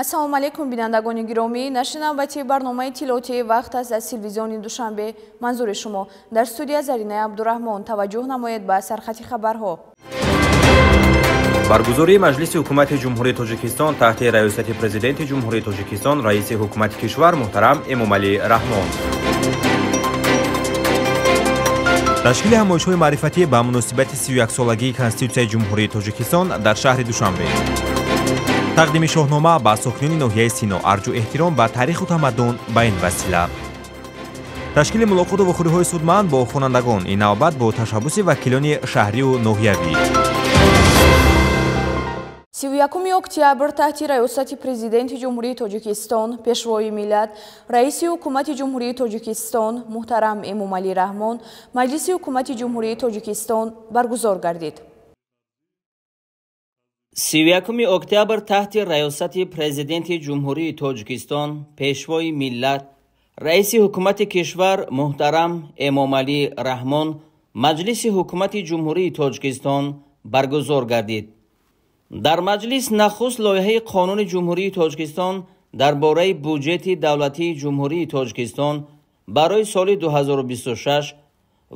Ассалому алайкум, бинандагони гиромӣ. Нашри навбатии барномаи иттилоотии «Вақт» аст аз телевизиони Душанбе. Манзури шумо дар студия Заринаи Абдураҳмон. Таваҷҷӯҳ намоед ба сархати хабарҳо. Баргузории Маҷлиси Ҳукумати Ҷумҳурии Тоҷикистон таҳти раёсати Президенти Ҷумҳурии Тоҷикистон, Раиси Ҳукумати кишвар муҳтарам Эмомалӣ Раҳмон. Ташкили ҳамоишҳои маърифатӣ ба муносибати 31-солагии Конститутсияи Ҷумҳурии Тоҷикистон дар шаҳри Душанбе. Тақдими шоҳнома ба сокинони ноҳияи Сино, арҷу эҳтиром ба таъриху тамаддун ба ин васила. Ташкили мулоқоту вохӯриҳои судманд бо хонандагон, ин навбат бо ташаббуси вакилони шаҳрию ноҳиявӣ. 31 октябр таҳти раёсати Президенти Ҷумҳурии Тоҷикистон, Пешвои миллат, Раиси Ҳукумати Ҷумҳурии Тоҷикистон муҳтарам Эмомалӣ Раҳмон Маҷлиси Ҳукумати Ҷумҳурии Тоҷикистон баргузор гардид. 31 октябр таҳти раёсати Президенти Ҷумҳурии Тоҷикистон, Пешвои миллат, Раиси Ҳукумати кишвар муҳтарам Эмомалӣ Раҳмон Маҷлиси Ҳукумати Ҷумҳурии Тоҷикистон баргузор гардид. Дар маҷлис нахуст лоиҳаи Қонуни Ҷумҳурии Тоҷикистон дар бораи буҷети давлатии Ҷумҳурии Тоҷикистон барои соли 2026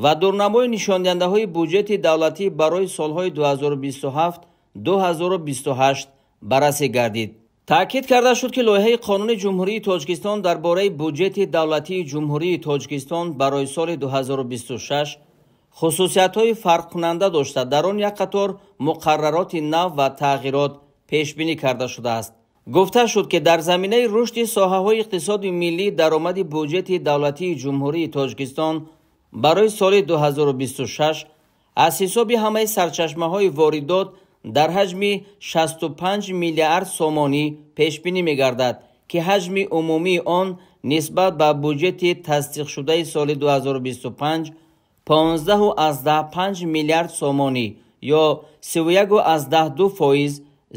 ва дурнамои нишондиҳандаҳои буҷети давлатӣ барои солҳои 2027-2028 баррасӣ гардид. Таъкид карда шуд, ки лоиҳаи Қонуни Ҷумҳурии Тоҷикистон дар бораи буҷети давлатии Ҷумҳурии Тоҷикистон барои соли 2026 хусусиятҳои фарқкунанда дошта, дар он як қатор муқаррароти нав ва тағйирот пешбинӣ карда шудааст. Гуфта шуд, ки дар заминаи рушди соҳаҳои иқтисоди миллӣ даромади буҷети давлатии Ҷумҳурии Тоҷикистон барои соли 2026 аз ҳисоби ҳамаи сарчашмаҳои воридот дар ҳаҷми 65 миллиард сомонӣ пешбинӣ мегардад, ки ҳаҷми умумии он нисбат ба буҷети тасдиқшудаи соли 2025 15,5 миллиард сомонӣ ё 31,2%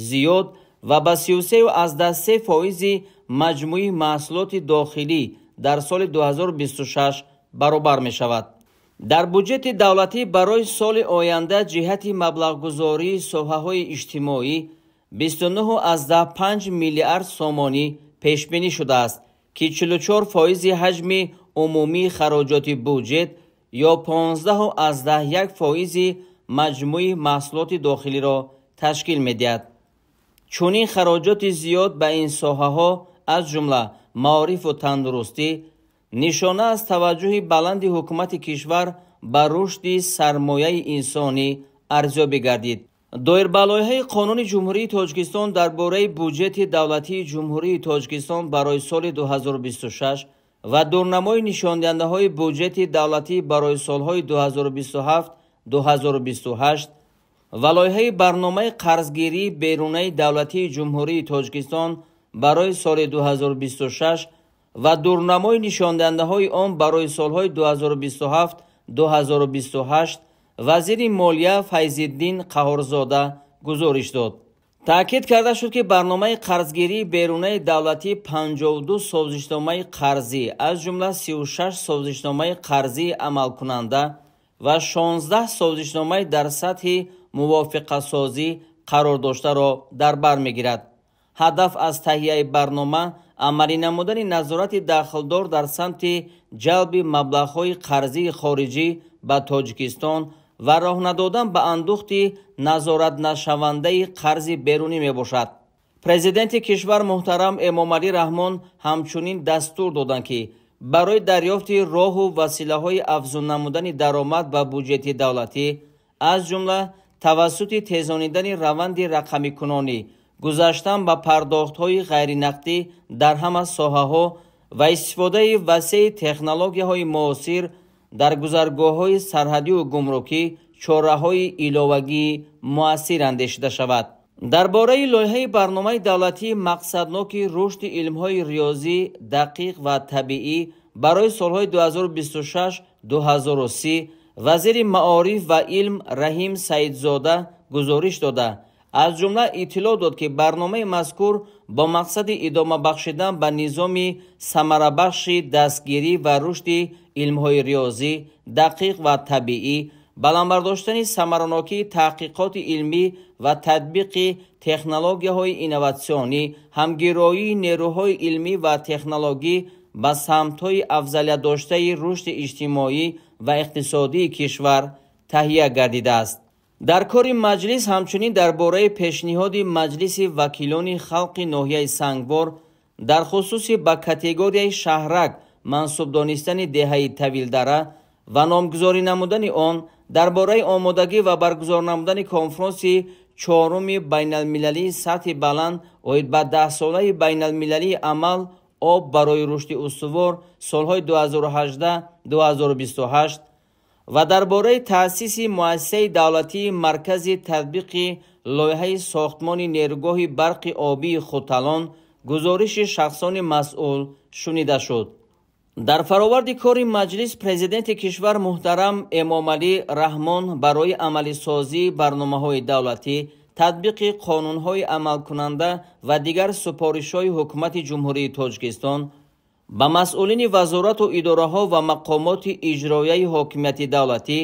зиёд ва ба 33,3 фоизи маҷмӯи маҳсулоти дохилӣ дар соли 2026 баробар мешавад. Дар буҷети давлатӣ барои соли оянда ҷиҳати маблағгузории соҳаҳои иҷтимоӣ 29,5 миллиард сомонӣ пешбинӣ шудааст, ки 44 фоизи ҳаҷми умумии хароҷоти буҷет ё 15,1 фоизи маҷмӯи маҳсулоти дохилиро ташкил медиҳад. Чунин хароҷоти зиёд ба ин соҳаҳо, аз ҷумла маорифу тандурустӣ, нишона аз таваҷҷӯҳи баланди ҳукумати кишвар ба рушди сармояи инсонӣ арзёбӣ гардид. Доир ба лоиҳаи Қонуни Ҷумҳурии Тоҷикистон дар бораи буҷети давлатии Ҷумҳурии Тоҷикистон барои соли 2026 ва дурнамои нишондиҳандаҳои буҷети давлатӣ барои солҳои 2027-2028 ва лоиҳаи барномаи қарзгирии берунаи давлатии Ҷумҳурии Тоҷикистон барои соли 2026 ва дурнамои нишондиҳандаҳои он барои солҳои 2027-2028 вазири молия Файзиддин Қаҳорзода гузориш дод. Таъкид карда шуд, ки барномаи қарзгирии берунаи давлатӣ 52 созишномаи қарзӣ, аз ҷумла 36 созишномаи қарзии амалкунанда ва 16 созишномаи дар сатҳи мувофиқасозӣ қарор доштаро дар бар мегирад. Ҳадаф аз таҳияи барнома амалӣ намудани назорати дахлдор дар самти ҷалби маблағҳои қарзии хориҷӣ ба Тоҷикистон ва роҳ надодан ба андӯхти назоратнашавандаи қарзи берунӣ мебошад. Президенти кишвар муҳтарам Эмомалӣ Раҳмон ҳамчунин дастур доданд, ки барои дарёфти роҳу василаҳои афзун намудани даромад ба буҷети давлатӣ, аз ҷумла тавассути тезонидани раванди рақамикунонӣ, гузаштан ба пардохтҳои ғайринақдӣ дар ҳама соҳаҳо ва истифодаи васеи технологияҳои муосир дар гузаргоҳҳои сарҳадию гумрукӣ чораҳои иловагии муассир андешида шавад. Дар бораи лоиҳаи барномаи давлатии мақсадноки рушди илмҳои риёзӣ, дақиқ ва табиӣ барои солҳои 2026-2030 вазири маориф ва илм Раҳим Саидзода гузориш дода, аз ҷумла иттилоъ дод, ки барномаи мазкур бо мақсади идома бахшидан ба низоми самарабахши дастгирӣ ва рушди илмҳои риёзӣ, дақиқ ва табиӣ, баланд бардоштани самаранокии таҳқиқоти илмӣ ва татбиқи технологияҳои инноватсионӣ, ҳамгироии нерӯҳои илмӣ ва технологӣ ба самтҳои афзалиятдоштаи рушди иҷтимоӣ ва иқтисодии кишвар таҳия гардидааст. Дар кори маҷлис ҳамчунин дар бораи пешниҳоди Маҷлиси вакилони халқи ноҳияи Сангвор дар хусуси ба категорияи шаҳрак мансуб донистани деҳаи Тавилдара ва номгузорӣ намудани он, дар бораи омодагӣ ва баргузор намудани конфронси чоруми байналмилалии сатҳи баланд оид ба 10-солаи байналмилалии амал об барои рушди устувор солҳои 2018-2028 ва дар бораи таъсиси муассисаи давлатии маркази татбиқи лоиҳаи сохтмони нерӯгоҳи барқи обии Хуталон гузориши шахсони масъул шунида шуд. Дар фароварди кори маҷлис президенти кишвар муҳтарам Эмомалӣ Раҳмон барои амалисозии барномаҳои давлатӣ, татбиқи қонунҳои амалкунанда ва дигар супоришҳои ҳукумати Ҷумҳурии Тоҷикистон ба масъулини вазорату идораҳо ва мақомоти иҷроияи ҳокимияти давлатӣ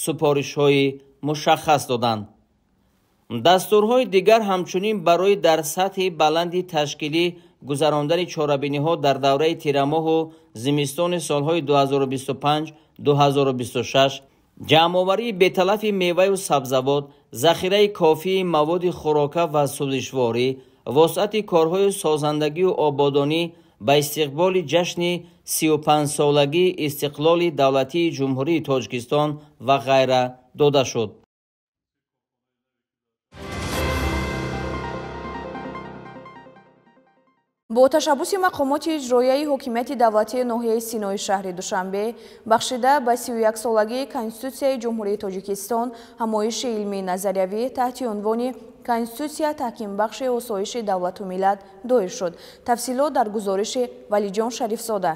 супоришҳои мушаххас доданд. Дастурҳои дигар ҳамчунин барои дар сатҳи баланди ташкилӣ гузарондани чорабиниҳо дар давраи тирамоҳу зимистони солҳои 2025-2026, ҷамъоварии беталафи меваю сабзавот, захираи кофии маводи хӯрока ва сӯзишворӣ, вусъати корҳои созандагию ободонӣ ба истиқболи ҷашни 35-солагии истиқлоли давлатии Ҷумҳурии Тоҷикистон ва ғайра дода шуд. Бо ташаббуси мақомоти иҷроияи ҳокимияти давлатии ноҳияи Синои шаҳри Душанбе бахшида ба 31-солагии Конститутсияи Ҷумҳурии Тоҷикистон ҳамоиши илмии назариявӣ таҳти унвони Конститутсия таҳкимбахши осоиши давлату миллат доир шуд. Тафсилот дар гузориши Валиҷон Шарифзода.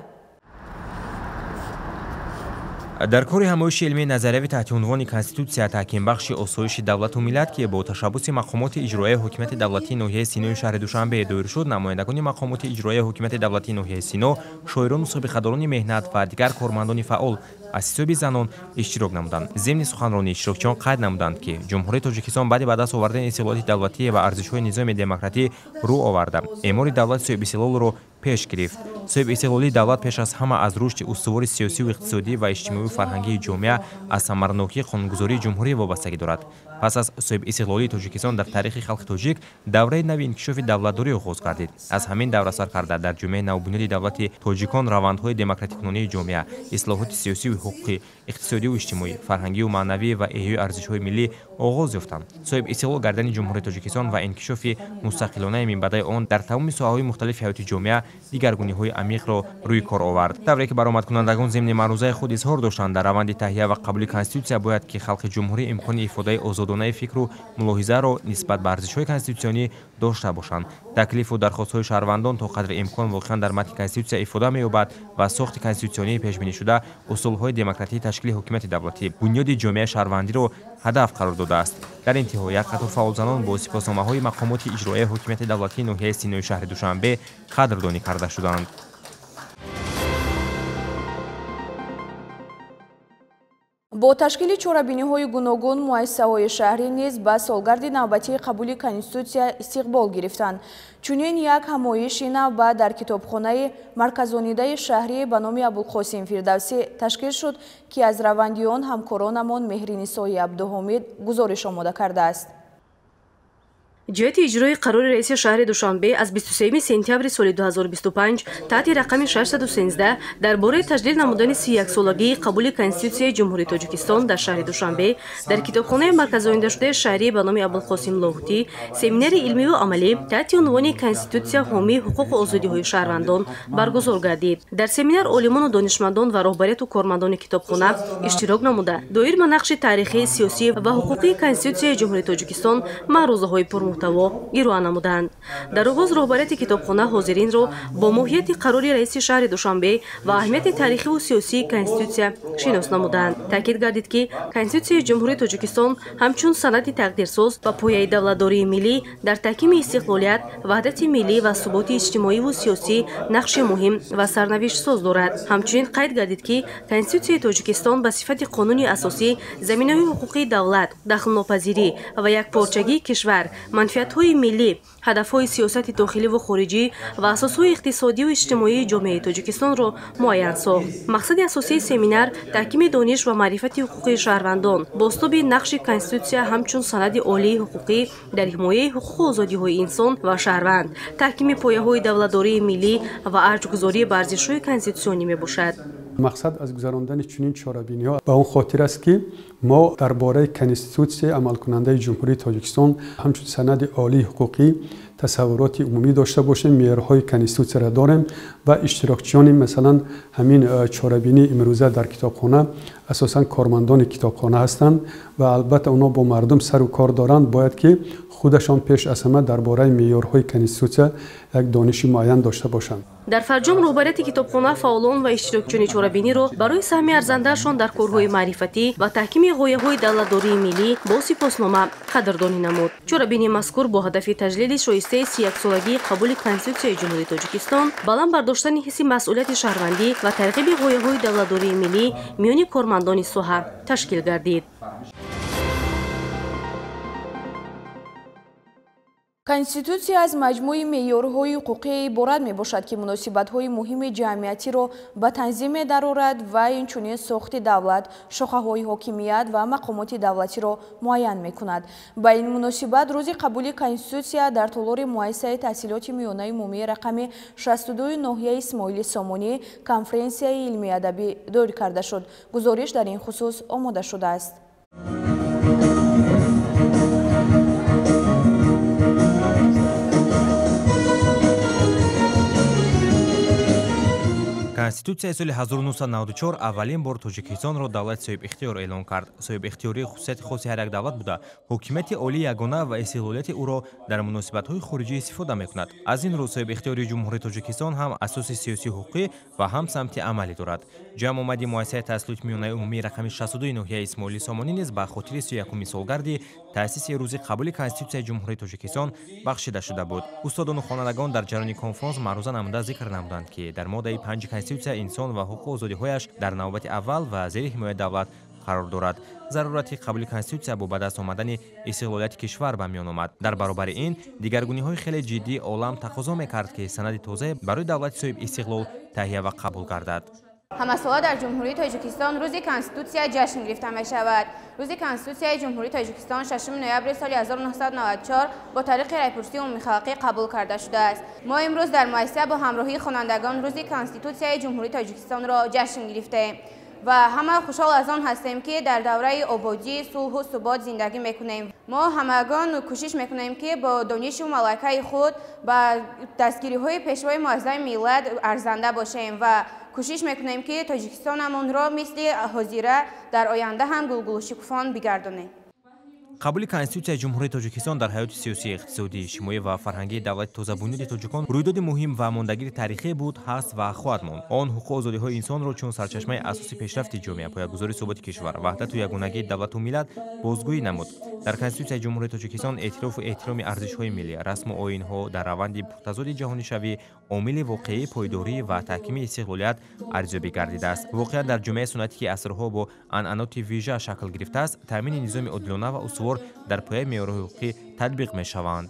Дар кори ҳамоиши илмии назариявӣ таҳти унвони Конститутсия таҳкимбахши осоиши давлату миллат, ки бо ташаббуси мақомоти иҷроияи ҳокимияти давлатии ноҳияи Синои шаҳри Душанбе доир шуд, намояндагони мақомоти иҷроияи ҳокимияти давлатии ноҳияи Сино, шоирону собиқадорони меҳнат ва дигар кормандони фаъол аз ҳисоби занон иштирок намуданд. Зимни суханронии иштирокчиён қайд намуданд, ки Ҷумҳурии Тоҷикистон баъди ба даст овардани истиқлолияти давлатӣ ва арзишҳои низоми демократӣ рӯ оварда, эъмори давлати соҳибистиқлолро пеш гирифт. Соҳибистиқлолии давлат пеш аз ҳама аз рушди устувори сиёсию иқтисодӣ ва иҷтимоию фарҳангии ҷомеа, аз самарнокии қонунгузории ҷумҳурӣ вобастагӣ дорад. Пас аз соҳибистиқлолии Тоҷикистон дар таърихи халқи тоҷик давраи нави инкишофи давлатдорӣ оғоз гардид. Аз ҳамин давра сар карда дар ҷомеаи навбунёди давлати тоҷикон равандҳои демократикунонии ҷомеа, ислоҳоти сиёсию ҳуқуқӣ, иқтисодию иҷтимоӣ, фарҳангию маънавӣ ва эҳёи арзишҳои миллӣ оғоз ёфтанд. Соҳибистиқлол гардани Ҷумҳурии Тоҷикистон ва инкишофи мустақилонаи минбаъдаи он дар тамоми соҳаҳои мухталифи ҳаёти ҷомеа дигаргуниҳои амиқро рӯи кор овард. Тавре ки баромадкунандагон зимни маърузаи худ изҳор доштанд, дар раванди таҳия ва қабули Конститутсия бояд ки халқи ҷумҳурӣ имкони ифодаи озодонаи фикру мулоҳизаро нисбат ба арзишҳои конститутсионӣ дошта бошанд. Таклифу дархостҳои шаҳрвандон то қадри имкон воқеан дар матни Конститутсия ифода меёбад ва сохти конститутсионии пешбинишуда усулҳои демократии ташкили ҳокимияти давлатӣ, бунёди ҷомеаи шаҳрвандиро ҳадаф қарор додааст. Дар интиҳо як қатор фаъолзанон бо сипосномаҳои мақомоти иҷроияи ҳокимияти давлатии ноҳияи Синои шаҳри Душанбе қадрдонӣ карда шуданд. Бо ташкили чорабиниҳои гуногун муассисаҳои шаҳрӣ низ ба солгарди навбатии қабули Конститутсия истиқбол гирифтанд. Чунин як ҳамоиши навбат дар китобхонаи марказонидаи шаҳрӣ ба номи Абулқосим Фирдавсӣ ташкил шуд, ки аз раванди он ҳамкоронамон Меҳринисои Абдуҳомид гузориш омода кардааст. Ҷиҳати иҷрои қарори раиси шаҳри Душанбе аз 23 сентябри соли 2025 таҳти рақами 613 дар бораи таҷлил намудани 31-солагии қабули Конститутсияи Ҷумҳурии Тоҷикистон дар шаҳри Душанбе дар китобхонаи марказондашудаи шаҳрӣ ба номи Абулқосим Лоҳутӣ семинари илмиву амалӣ таҳти унвони Конститутсия ҳомии ҳуқуқу озодиҳои шаҳрвандон баргузор гардид. Дар семинар олимону донишмандон ва роҳбарияту кормандони китобхона иштирок намуда, доир ба нақши таърихӣ, сиёсӣ ва ҳуқуқии Конститутсияи Ҷумҳурии Тоҷикистон маърузаҳои пурмуҳтаво ироа намуданд. Дар оғоз роҳбарияти китобхона ҳозиринро бо моҳияти қарори раиси шаҳри Душанбе ва аҳамияти таърихиву сиёсии Конститутсия шинос намуданд. Таъкид гардид, ки Конститутсияи Ҷумҳурии Тоҷикистон ҳамчун санади тақдирсоз ва пояи давлатдории миллӣ дар таҳкими истиқлолият, ваҳдати миллӣ ва суботи иҷтимоиву сиёсӣ нақши муҳим ва сарнавиштсоз дорад. Ҳамчунин қайд гардид, ки Конститутсияи Тоҷикистон ба сифати қонуни асосӣ заминаҳои ҳуқуқии давлат, дахлнопазирӣ ва якпорчагии кишвар, Манфиатҳои миллӣ, ҳадафҳои сиёсати дохиливу хориҷӣ ва асосҳои иқтисодиву иҷтимоии ҷомеаи Тоҷикистонро муайян сохт. Мақсади асосии семинар таҳкими дониш ва маърифати ҳуқуқии шаҳрвандон, бозтоби нақши Конститутсия ҳамчун санади олии ҳуқуқӣ дар ҳимояи ҳуқуқу озодиҳои инсон ва шаҳрванд, таҳкими пояҳои давлатдории миллӣ ва арҷгузорӣ ба арзишҳои конститутсионӣ мебошад. Мақсад аз гузарондани чунин чорабиниҳо ба он хотир аст, ки мо дар бораи Конститутсияи амалкунандаи Ҷумҳурии Тоҷикистон ҳамчун санади олии ҳуқуқӣ тасаввуроти умумӣ дошта бошем, меъёрҳои Конститутсияро дорем ва иштирокчиёни масалан ҳамин чорабинии имрӯза дар китобхона асосан кормандони китобхона ҳастанд ва албатта онҳо бо мардум сару кор доранд, бояд ки худашон пеш аз ҳама дар бораи меъёрҳои Конститутсия як дониши муайян дошта бошанд. Дар фарҷом роҳбарияти китобхона фаъолон ва иштирокчиёни чорабиниро барои саҳми арзандаашон дар корҳои маърифатӣ ва таҳкими ғояҳои давлатдории миллӣ бо сипоснома қадрдонӣ намуд. Чорабинии мазкур бо ҳадафи таҷлили шоистаи 31-солагии қабули Конститутсияи Ҷумҳурии Тоҷикистон, баланд бардоштани ҳисси масъулияти шаҳрвандӣ ва тарғиби ғояҳои давлатдории миллӣ миёни кормандони соҳа ташкил гардид. Конститутсия аз маҷмӯи меъёрҳои ҳуқуқӣ иборат мебошад, ки муносибатҳои муҳими ҷамъиятиро ба танзим медарорад ва инчунин сохти давлат, шохаҳои ҳокимият ва мақомоти давлатиро муайян мекунад. Ба ин муносибат рӯзи қабули Конститутсия дар толори муассисаи таҳсилоти миёнаи умумии рақами 62 ноҳияи Исмоили Сомонӣ конференсияи илмиадабӣ доир карда шуд. Гузориш дар ин хусус омода шудааст. Конститутсияи соли 1994 аввалин бор Тоҷикистонро давлати соҳибихтиёр эълон кард. Соҳибихтиёрӣ хусусияти хоси ҳар як давлат буда, ҳокимияти олии ягона ва истиқлолияти ӯро дар муносибатҳои хориҷӣ истифода мекунад. Аз ин рӯ соҳибихтиёрии Ҷумҳурии Тоҷикистон ҳам асоси сиёсию ҳуқуқӣ ва ҳам самти амалӣ дорад. Ҷамъомади муассисаи таҳсилоти миёнаи умумии рақами 62 ноҳияи Исмоили Сомонӣ низ ба хотири 31-уми солгарди таъсиси рӯзи қабули Конститутсияи Ҷумҳурии Тоҷикистон бахшида шуда буд. Устодону хонандагон дар ҷараёни конфронс маъруза намуда зикр намуданд, ки дар моддаи 5 Конститутсия инсон ва ҳуқуқу озодиҳояш дар навбати аввал ва зери ҳимояи давлат қарор дорад. Зарурати қабули Конститутсия бо ба даст омадани истиқлолияти кишвар ба миён омад. Дар баробари ин дигаргуниҳои хеле ҷиддии олам тақозо мекард, ки санади тозае барои давлати соҳиб истиқлол таҳия ва қабул гардад. Ҳамасола дар Ҷумҳурии Тоҷикистон рӯзи Конститутсия ҷашн гирифта мешавад. Рӯзи Конститутсияи Ҷумҳурии Тоҷикистон 6 ноябри соли 1994 бо тариқи раъйпурсии умумихалқӣ қабул карда шудааст. Мо имрӯз дар муассиса бо ҳамроҳии хонандагон рӯзи Конститутсияи Ҷумҳурии Тоҷикистонро ҷашн гирифтаем ва ҳама хушҳол аз он ҳастем, ки дар давраи ободӣ, сулҳу субот зиндагӣ мекунем. Мо ҳамагон кӯшиш мекунем, ки бо донишу малакаи худ ба дастгириҳои пешвои муаззами миллат арзанда бошем ва кӯшиш мекунем, ки Тоҷикистонамонро мисли ҳозира дар оянда ҳам гулгулшукуфон бигардонем. Қабули Конститутсияи Ҷумҳурии Тоҷикистон дар ҳаёти сиёсӣ, иқтисодӣ, иҷтимоӣ ва фарҳангии давлати тозабунёди тоҷикон рӯйдоди муҳим ва мондагири таърихӣ буд, ҳаст ва хоҳад монд. Он ҳуқуқу озодиҳои инсонро чун сарчашмаи асоси пешрафти ҷомеа, поягузори суботи кишвар, ваҳдату ягонагии давлату миллат бозгӯӣ намуд. Дар Конститутсияи Ҷумҳурии Тоҷикистон эътирофу эҳтироми арзишҳои миллӣ, расму оинҳо дар раванди пуртазоди ҷаҳонишавӣ омили воқеии пойдорӣ ва таҳкими истиқлолият арзёбӣ гардидааст. Воқеан дар ҷомеаи суннатӣ, ки асрҳо бо анъаноти вижа шакл гирифтааст, таъмини низоми одилона ва устувор дар пояи меъёрҳои ҳуқуқӣ татбиқ мешаванд.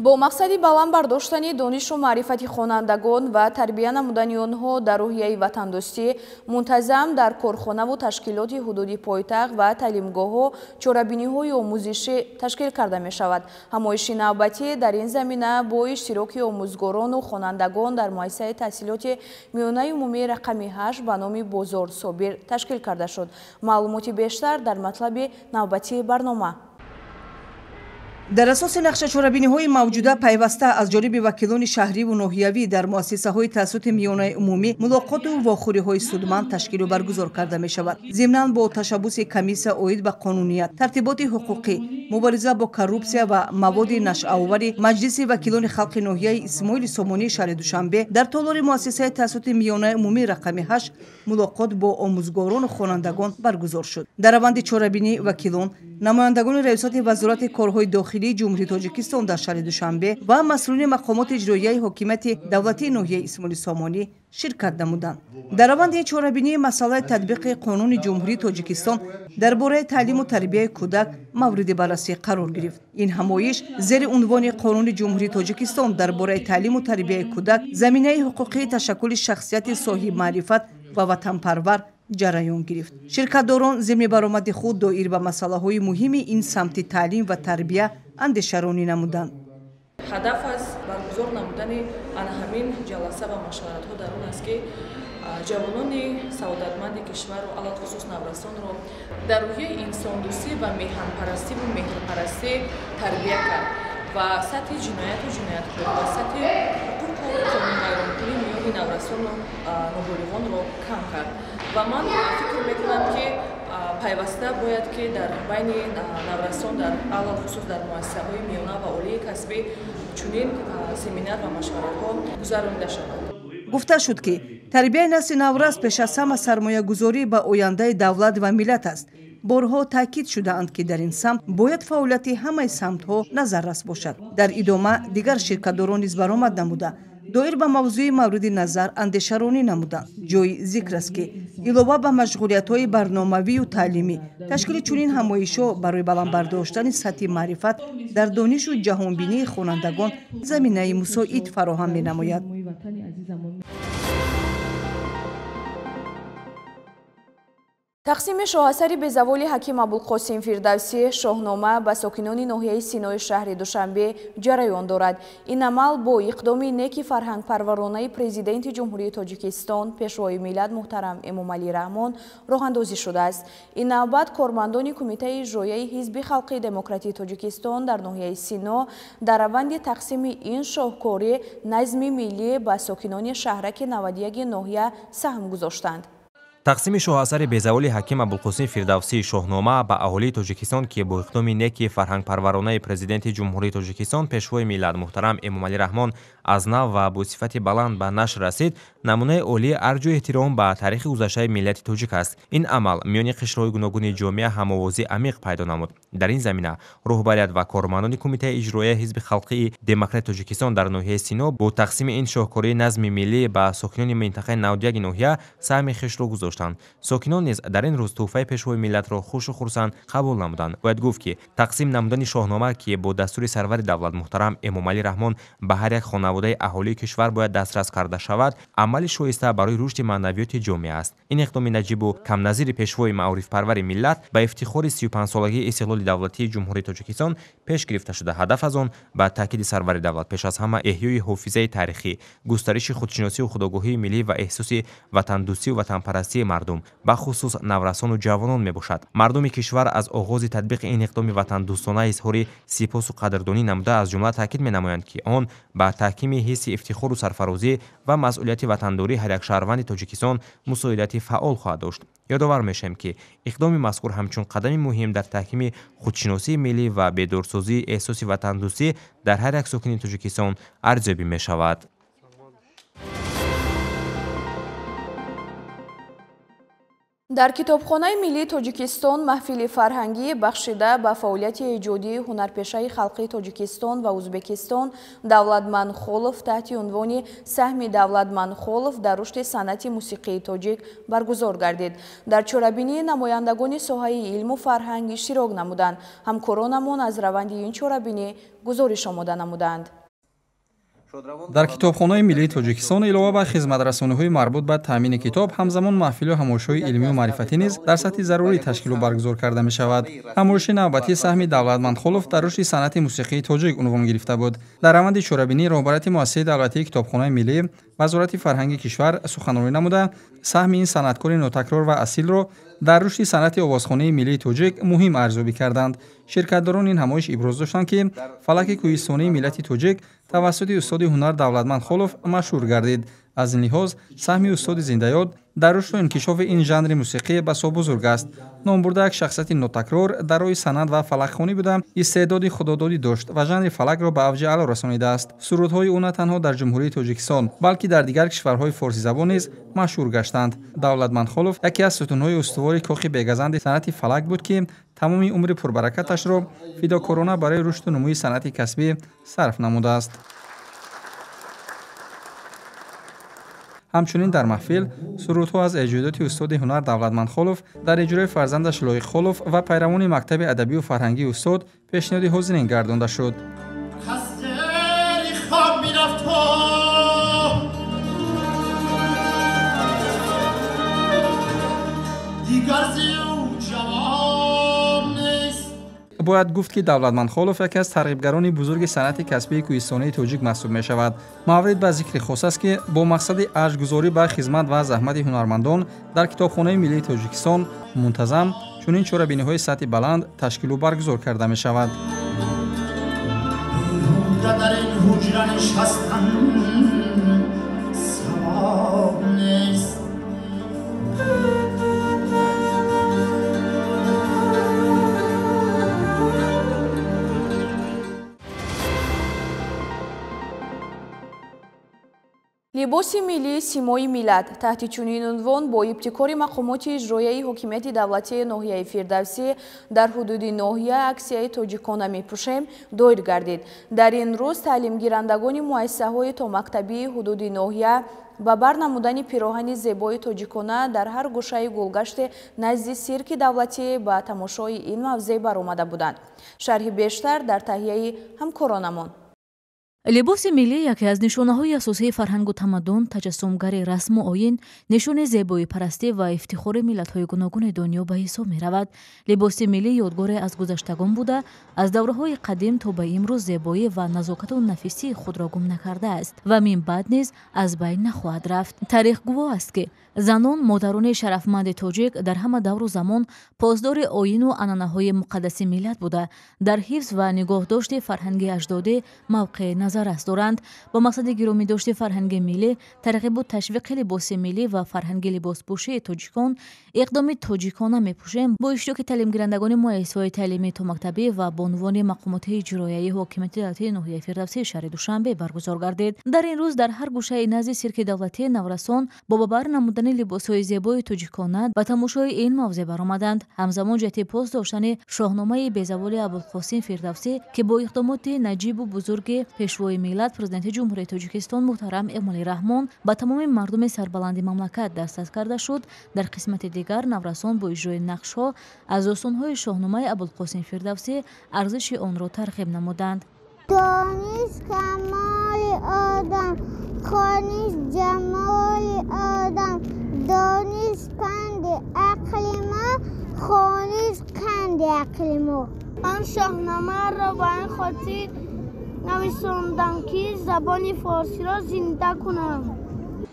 Бо мақсади баланд бардоштани донишу маърифати хонандагон ва тарбия намудани онҳо дар рӯҳияи ватандӯстӣ, мунтазам дар корхонаву ташкилоти ҳудуди пойтахт ва таълимгоҳҳо чорабиниҳои омӯзишӣ ташкил карда мешавад. Ҳамоиши навбатӣ дар ин замина бо иштироки омӯзгорону хонандагон дар муассисаи таҳсилоти миёнаи умумии рақами 8 ба номи Бозор Собир ташкил карда шуд. Маълумоти бештар дар матлаби навбатии барнома. Дар асоси нақшачорабиниҳои мавҷуда пайваста аз ҷониби вакилони шаҳриву ноҳиявӣ дар муассисаҳои таҳсилоти миёнаи умумӣ мулоқоту вохӯриҳои судманд ташкилу баргузор карда мешавад. Зимнан бо ташаббуси комиссия оид ба қонуният, тартиботи ҳуқуқӣ, мубориза бо коррупсия ва маводи нашъаовари Маҷлиси вакилони халқи ноҳияи Исмоили Сомонии шаҳри Душанбе дар толори муассисаи таҳсилоти миёнаи умумӣ рақами 8 мулоқот бо омӯзгорону хонандагон баргузор шуд. Дар раванди чорабинӣ вакилон, намояндагони раёсати Вазорати корҳои дохилии Ҷумҳурии Тоҷикистон дар шаҳри Душанбе ва масъулини мақомоти иҷроияи ҳокимияти давлатии ноҳияи Исмоили Сомонӣ ширкат намуданд. Дар раванди чорабинӣ масъалаи татбиқи қонуни Ҷумҳурии Тоҷикистон дар бораи таълиму тарбияи кӯдак мавриди баррасӣ қарор гирифт. Ин ҳамоиш зери унвони Қонуни Ҷумҳурии Тоҷикистон дар бораи таълиму тарбияи кӯдак, заминаи ҳуқуқии ташаккули шахсияти соҳибмаърифат ва ватанпарвар ҷараён гирифт. Ширкатдорон зимни баромади худ доир ба масъалаҳои муҳими ин самти таълим ва тарбия андешаронӣ намуданд. Ҳадаф аз баргузор намудани ана ҳамин ҷаласа ва машваратҳо дар он аст, ки ҷавонони саодатманди кишварро, алалхусус наврасонро дар рӯҳияи инсондӯстӣ ва меҳанпарастиву меҳрпарастӣ тарбия кард ва сатҳи ҷинояту ҷинояткорӣ ва сатҳи ҳуқуқу қонунвайронкунӣ миёни наврасону ноболиғонро кам кард. Ва ман фикр мекунам, ки пайваста бояд ки дар байни наврасон, дар алалхусус дар муассисаҳои миёна ва олии касбӣ чунин семинар ва машваратҳо гузаронида шавад. Гуфта шуд, ки тарбияи насли наврас пеш аз ҳама сармоягузорӣ ба ояндаи давлат ва миллат аст. Борҳо таъкид шудаанд, ки дар ин самт бояд фаъолияти ҳамаи самтҳо назаррас бошад. Дар идома дигар ширкатдорон низ баромад намуда, доир ба мавзӯи мавриди назар андешаронӣ намуданд. Ҷои зикр аст, ки илова ба машғулиятҳои барномавию таълимӣ, ташкили чунин ҳамоишҳо барои баланд бардоштани сатҳи маърифат дар донишу ҷаҳонбинии хонандагон заминаи мусоид фароҳам менамояд. Тақсими шоҳасари безаволи ҳаким Абулқосим Фирдавсӣ «Шоҳнома» ба сокинони ноҳияи Синои шаҳри Душанбе ҷараён дорад. Ин амал бо иқдоми неки фарҳангпарваронаи Президенти Ҷумҳурии Тоҷикистон, Пешвои миллат муҳтарам Эмомалӣ Раҳмон роҳандозӣ шудааст. Ин навбат кормандони Кумитаи иҷроияи Ҳизби халқии демократии Тоҷикистон дар ноҳияи Сино дар раванди тақсими ин шоҳкорӣ назми миллӣ ба сокинони шаҳраки 91 ноҳия саҳм гузоштанд. Тақсими шоҳасари безаволи ҳаким Абулқосим Фирдавсӣ «Шоҳнома» ба аҳолии Тоҷикистон, ки бо иқдоми неки фарҳангпарваронаи Президенти Ҷумҳурии Тоҷикистон, Пешвои миллат муҳтарам Эмомалӣ Раҳмон аз нав ва бо сифати баланд ба нашр расид, намунаи олии арҷу эҳтиром ба таърихи гузаштаи миллати тоҷик аст. Ин амал миёни қишрҳои гуногуни ҷомеа ҳамовозии амиқ пайдо намуд. Дар ин замина роҳбарият ва кормандони Кумитаи иҷроияи Ҳизби халқии демократии Тоҷикистон дар ноҳияи Сино бо тақсими ин шоҳкории назми миллӣ ба сокинони минтақаи 91 ноҳия саҳми хешро гузоштанд. Сокинон низ дар ин рӯз тӯҳфаи Пешвои миллатро хушу хурсанд қабул намуданд. Бояд гуфт, ки тақсим намудани «Шоҳнома», ки бо дастури сарвари давлат муҳтарам Эмомалӣ Раҳмон ба ҳар як хонаводаи аҳолии кишвар бояд дастрас карда шавад, амали шоиста барои рушди маънавиёти ҷомеа аст. Ин иқдоми наҷибу камназири Пешвои маорифпарвари миллат ба ифтихори 35-солагии истиқлоли давлатии Ҷумҳурии Тоҷикистон пеш гирифта шуда, ҳадаф аз он ба таъкиди сарвари давлат пеш аз ҳама эҳёи ҳофизаи таърихӣ, густариши худшиносию худогоҳии миллӣ ва эҳсоси ватандӯстию ватанпарастии мардум, бахусус наврасону ҷавонон мебошад. Мардуми кишвар аз оғози татбиқи ин иқдоми ватандӯстона изҳори сипосу қадрдонӣ намуда, аз ҷумла таъкид менамоянд, ки он ба таҳкими ҳисси ифтихору сарфарозӣ ва масъулияти ватандории ҳар як шаҳрванди Тоҷикистон мусоидати фаъол хоҳад дошт. Ёдовар мешавем, ки иқдоми мазкур ҳамчун қадами муҳим дар таҳкими худшиносии миллӣ ва бедорсозии эҳсоси ватандӯстӣ дар ҳар як сокини Тоҷикистон арзёбӣ мешавад. Дар Китобхонаи миллии Тоҷикистон маҳфили фарҳангӣ бахшида ба фаъолияти эҷодии ҳунарпешаи халқии Тоҷикистон ва Ӯзбекистон Давлатман Холов таҳти унвони «Саҳми Давлатман Холов дар рушди санъати мусиқии тоҷик» баргузор гардид. Дар чорабинии намояндагони соҳаи илму фарҳанг иштирок намуданд. Ҳамкоронамон аз раванди ин чорабинӣ гузориш омода намуданд. Дар Китобхонаи миллии Тоҷикистон илова ба хизматрасониҳои марбут ба таъмини китоб, ҳамзамон маҳфилу ҳамоишҳои илмию маърифатӣ низ дар сатҳи зарурӣ ташкилу баргузор карда мешавад. Ҳамоиши навбатӣ «Саҳми Давлатманд Холов дар рушди санъати мусиқии тоҷик» унвон гирифта буд. Дар раванди чорабинӣ роҳбарияти муассисаи давлатии Китобхонаи миллӣ, Вазорати фарҳанги кишвар суханронӣ намуда, саҳми ин санъаткори нотакрор ва асилро Дар рушди санъати овозхонии миллии тоҷик муҳим арзёбӣ карданд. Ширкатдорони ин ҳамоиш иброз доштанд, ки фалаки кӯҳистонии миллати тоҷик тавассути устоди ҳунар Давлатманд Холов машҳур гардид. Аз ин лиҳоз саҳми устоди зиндаёд дар рушду инкишофи ин жанри мусиқӣ басо бузург аст. Номбурда як шахсияти нотакрор дар роҳи санъат ва фалакхонӣ буда, истеъдоди худододӣ дошт ва жанри фалакро ба авҷи аъло расонидааст. Сурудҳои ӯ на танҳо дар Ҷумҳурии Тоҷикистон, балки дар дигар кишварҳои форсизабон низ машҳур гаштанд. Давлатманд Холов яке аз сутунҳои устувори кохи бегазанди санъати фалак буд, ки тамоми умри пурбаракаташро фидокорона барои рушду нумӯи санъати касбӣ сарф намудааст. Ҳамчунин дар маҳфил сурудҳо аз эҷодиёти устоди ҳунар Давлатманд Холов дар иҷрои фарзандаш Лоиқ Холов ва пайравони мактаби адабию фарҳангии устод пешниҳоди ҳозирин гардонда шуд. Бояд гуфт, ки Давлатманд Холов яке аз тарғибгарони бузурги санъати касбии кӯҳистонии тоҷик маҳсуб мешавад. Маврид ба зикри хос аст, ки бо мақсади арҷгузорӣ ба хизмат ва заҳмати ҳунармандон дар Китобхонаи миллии Тоҷикистон мунтазам чунин чорабиниҳои сатҳи баланд ташкилу баргузор карда мешавад. Либоси миллии симои миллат таҳти чунин унвон бо ибтикори мақомоти иҷроияи ҳокимияти давлатии ноҳияи Фирдавсӣ дар ҳудуди ноҳия аксияи тоҷикона мепӯшем доир гардид. Дар ин рӯз таълимгирандагони муассисаҳои томактабии ҳудуди ноҳия ба бар намудани пироҳани зебои тоҷикона дар ҳар гӯшаи гулгашти назди сирки давлатӣ ба тамошои ин мавзеъ баромада буданд. Шарҳи бештар дар таҳияи ҳамкоронамон. Либоси миллӣ яке аз нишонаҳои асосии фарҳангу тамаддун, таҷассумгари расму оин, нишони зебоипарастӣ ва ифтихори миллатҳои гуногуни дунё ба ҳисоб меравад. Либоси миллӣ ёдгоре аз гузаштагон буда, аз давраҳои қадим то ба имрӯз зебоӣ ва назокату нафисии худро гум накардааст ва минбаъд низ аз байн нахоҳад рафт. Таърих гувоҳ аст, ки занон, модарони шарафманди тоҷик дар ҳама давру замон посдори оину анъанаҳои муқаддаси миллат буда, дар ҳифз ва нигоҳдошти фарҳанги аҷдодӣ мавқеи назаррас доранд. Бо мақсади гиромӣ дошти фарҳанги миллӣ, тарғибу ташвиқи либоси миллӣ ва фарҳанги либоспӯшии тоҷикон, иқдоми тоҷикона мепӯшем бо иштироки таълимгирандагони муассисаҳои таълимии томактабӣ ва бонувони мақомоти иҷроияи ҳокимияти давлатии ноҳияи Фирдавсии шаҳри Душанбе баргузор гардид. Дар ин рӯз дар ҳар гӯшаи назди сирки давлатии наврасон бо ба бар намудани либосҳои зебои тоҷикона ба тамошои ин мавзеъ баромаданд. Ҳамзамон ҷиҳати пос доштани шоҳномаи безаволи Абулқосим Фирдавсӣ, ки бо иқдомоти наҷибу бузурги пешвои миллат, президенти Ҷумҳурии Тоҷикистон муҳтарам Эмомалӣ Раҳмон ба тамоми мардуми сарбаланди мамлакат дастрас карда шуд, дар қисмати дигар наврасон бо иҷрои нақшҳо аз достонҳои шоҳномаи Абулқосим Фирдавсӣ арзиши онро тарғиб намуданд. Дониш камоли одам, хониш ҷамоли одам, дониш панди ақли мо, хониш қанди ақли мо. Ман шоҳномаро ба ин хотир нависондам, ки забони форсиро зинда кунам.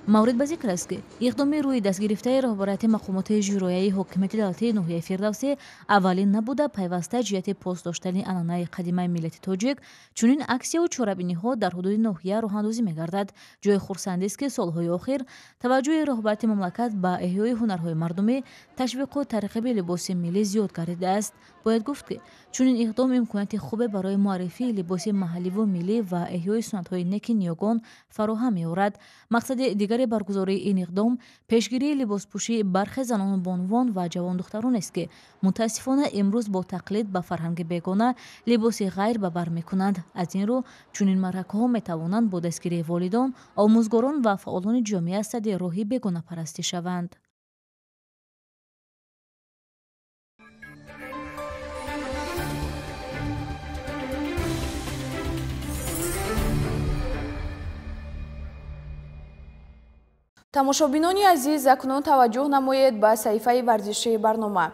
Маврид ба зикр аст, ки иқдоми рӯи дастгирифтаи роҳбарияти мақомоти иҷроияи ҳокимияти давлатии ноҳияи Фирдавсӣ аввалин набуда, пайваста ҷиҳати пос доштани анъанаи қадимаи миллати тоҷик чунин аксияву чорабиниҳо дар ҳудуди ноҳия роҳандозӣ мегардад. Ҷои хурсандист, ки солҳои охир таваҷҷӯҳи роҳбарияти мамлакат ба эҳёи ҳунарҳои мардумӣ, ташвиқу тарғиби либоси миллӣ зиёд гардидааст. Бояд гуфт, ки чунин иқдом имконияти хубе барои муаррифии либоси маҳалливу миллӣ ва эҳёи суннатҳои неки ниёгон фароҳам меорад. Мақсади дигари баргузории ин иқдом пешгирии либоспӯшии бархе занону бонувон ва ҷавондухтаронест, ки мутаассифона имрӯз бо тақлид ба фарҳанги бегона либоси ғайр ба бар мекунанд. Аз ин рӯ чунин маъракаҳо метавонанд бо дастгирии волидон, омӯзгорон ва фаъолони ҷомеа садди роҳи бегонапарастӣ шаванд. Тамошобинони азиз, акнун таваҷҷӯҳ намоед ба саҳифаи варзишии барнома.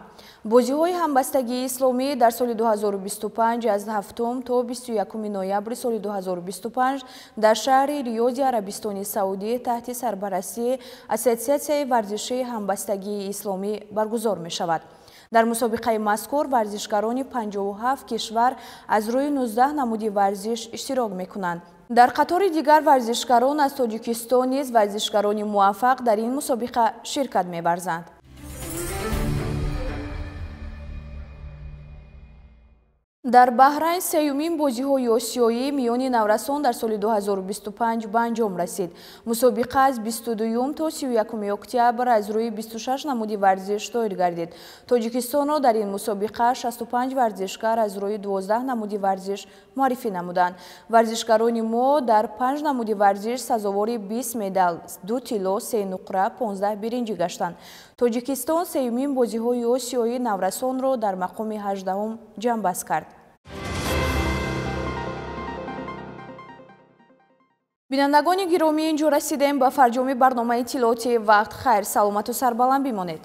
Бозиҳои ҳамбастагии исломӣ дар соли 2025 аз 7 то 21 ноябри соли 2025 дар шаҳри Риёди Арабистони Саудӣ таҳти сарпарастии Ассотсиатсияи варзишии ҳамбастагии исломӣ баргузор мешавад. Дар мусобиқаи мазкур варзишгарони 57 кишвар аз рӯи 19 намуди варзиш иштирок мекунанд. Дар қатори дигар варзишгарон аз Тоҷикистон низ варзишгарони муваффақ дар ин мусобиқа ширкат меварзанд. Дар Баҳрайн сеюмин бозиҳои осиёӣ миёни наврасон дар соли 2025 ба анҷом расид. Мусобиқа аз 22 то 31 октябр аз рӯи 26 намуди варзиш доир гардид. Тоҷикистонро дар ин мусобиқа 65 варзишгар аз рӯи 12 намуди варзиш муаррифӣ намуданд. Варзишгарони мо дар 5 намуди варзиш сазовори 20 медал, 2 тилло, 3 нуқра, 15 биринҷӣ гаштанд. Тоҷикистон сеюмин бозиҳои осиёии наврасонро дар мақоми 18 ҷамъбаст кард. Бинандагони гиромӣ, инҷо расидем ба фарҷоми барномаи иттилоотии вақт. Хайр, саломату сарбаланд бимонед.